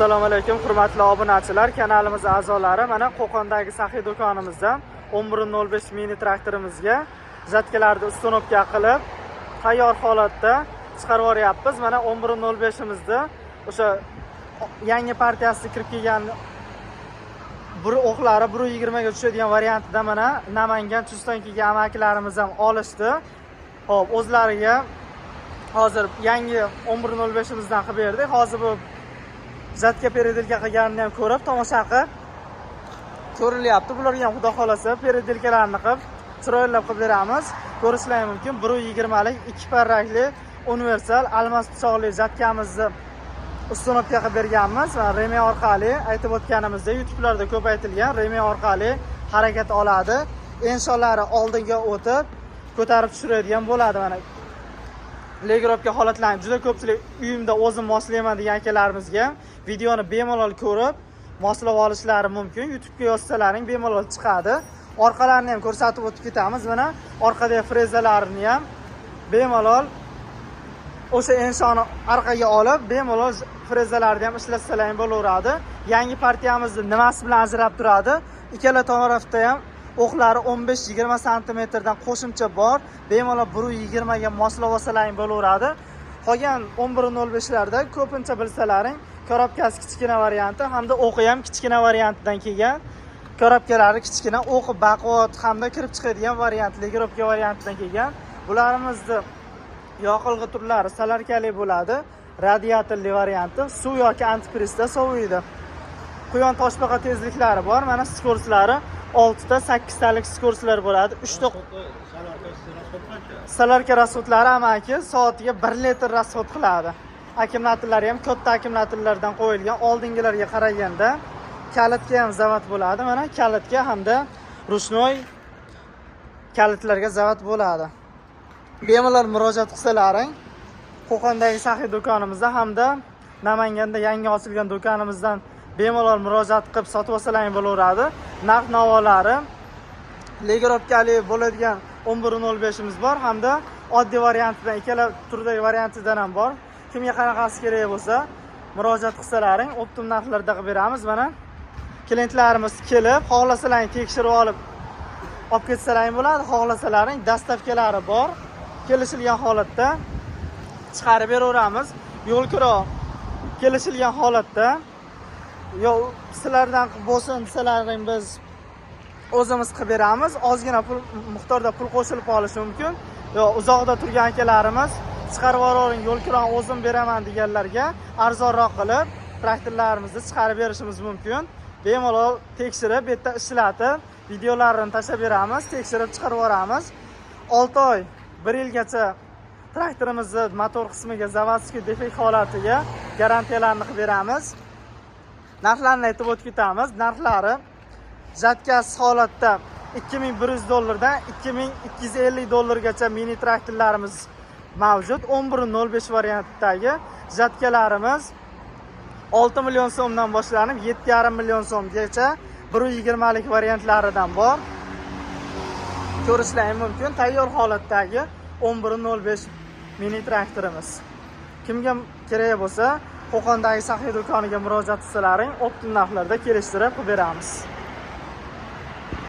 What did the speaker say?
Assalomu alaykum, hurmatli obunachilar, kanalimiz a'zolari. Mana Qo'qondagi Saxiy do'konimizdan 11.05 mini traktorimizga жатка larni установка qilib, tayyor holatda chiqarib yuboryapmiz. Mana 11.05imizni o'sha yangi partiyasi kirib kelgan, bir o'qlari 1.20 ga tushadigan variantida. Mana Namangan, Chustdan kelgan amakilarimiz ham olishdi. Xo'p, o'zlariga hozir yangi 11.05imizdan qilib berdik. Hozir bu жатка переделка qilganini ham ko'rib, tomosha qilib ko'rilyapti. Bularga ham, xudo xohlasa, переделка larni qilib, chiroylab qilib beramiz. Ko'rishlari mumkin, 1.20lik ikki parrakli universal almas pichoqli жатка mizni установка qilib berganmiz va ремень orqali, aytib o'tganimizdek, YouTubelarda ko'p aytilgan, ремень orqali harakat oladi. Ensholari oldinga o'tib, ko'tarib tushiradigan bo'ladi. Mana регулировка holatlarini juda ko'pchilik uyimda o'zim moslayman degan akalarimizga videoni bemalol ko'rib, moslab olishlari mumkin. YouTubega yozsalaring, bemalol chiqadi. Orqalarini ham ko'rsatib o'tib ketamiz. Mana orqadagi frezalarini ham bemalol o'sha enshoni orqaga olib, bemalol frezalarni ham ishlatsalar ham bo'laveradi. Yangi partiyamizni nimasi bilan ajrab turadi? Ikkala tarafda ham o'qlari 15-20 santimetrdan qo'shimcha bor. Bemalol 1.20 ga moslab olsalaring bo'laveradi. Qolgan 11.05larda ko'pincha, bilsalaring, коробка si kichkina varianti hamda o'qi ham kichkina variantidan kelgan. Коробка lari kichkina, o'qi baquvvat hamda kirib chiqadigan variant, регулировка variantidan kelgan. Bularimizni yoqilg'i turlari солярка li bo'ladi. Radiatorli varianti suv yoki antifrizda soviydi. Quyon toshbaqa tezliklari bor. Mana скорость lari 6 ta, 8 talik скорость lar bo'ladi. 3 ta. Солярка расход lari, amaki, soatiga 1 litr расход qiladi. Akkumulyatorlari ham katta akkumulyatorlardan qo'yilgan oldingilarga qaraganda. Kalitga ham zavod bo'ladi. Mana kalitga hamda ручной kalitlarga zavod bo'ladi. Bemalol murojaat qilsalaring, Qo'qondagi Saxiy do'konimizda hamda Namanganda yangi ochilgan do'konimizdan bemalol murojaat qilib, sotib olsalaring bo'laveradi. Narx navolari регулировка li bo'ladigan 11.05imiz bor hamda oddiy variantidan, ikkala turdagi variantidan ham bor. Kimga qanaqasi kerak bo'lsa, murojaat qilsalaring, оптом narxlarda qilib beramiz. Mana klientlarimiz kelib, xohlasalaring, tekshirib olib, olib ketsalaring bo'ladi, xohlasalaring, доставка lari bor. Kelishilgan holatda chiqarib beraveramiz. Yo'l kiro kelishilgan holatda, yo sizlardan bo'lsin desalaring, biz o'zimiz qilib beramiz. Ozgina pul miqdorda pul qo'shilib qolishi mumkin. Yo uzoqda turgan akalarimiz chiqarib yuboravering, yo'l kironi o'zim beraman deganlarga arzonroq qilib traktorlarimizni chiqarib berishimiz mumkin. Bemalol tekshirib, bu yerda ishlatib, videolarini tashlab beramiz, tekshirib chiqarib yuboramiz. 6 oy, bir yilgacha traktorimizni motor qismiga, заводской defekt holatiga garantiyalarni qilib beramiz. Narxlarni aytib o'tib ketamiz. Narxlari жатка siz holatda 2100 dollardan 2250 dollargacha mini traktorlarimiz mavjud. 11.05 variantdagi жатка larimiz 6 million so'mdan boshlanib, 7,5 million so'mgacha 1.20lik variantlaridan bor. Ko'rishlaring mumkin, tayyor holatdagi 11.05 mini traktorimiz. Kimga kerak bo'lsa, Qo'qondagi Saxiy do'koniga murojaat qilsalaring, оптом narxlarda kelishtirib qilib beramiz.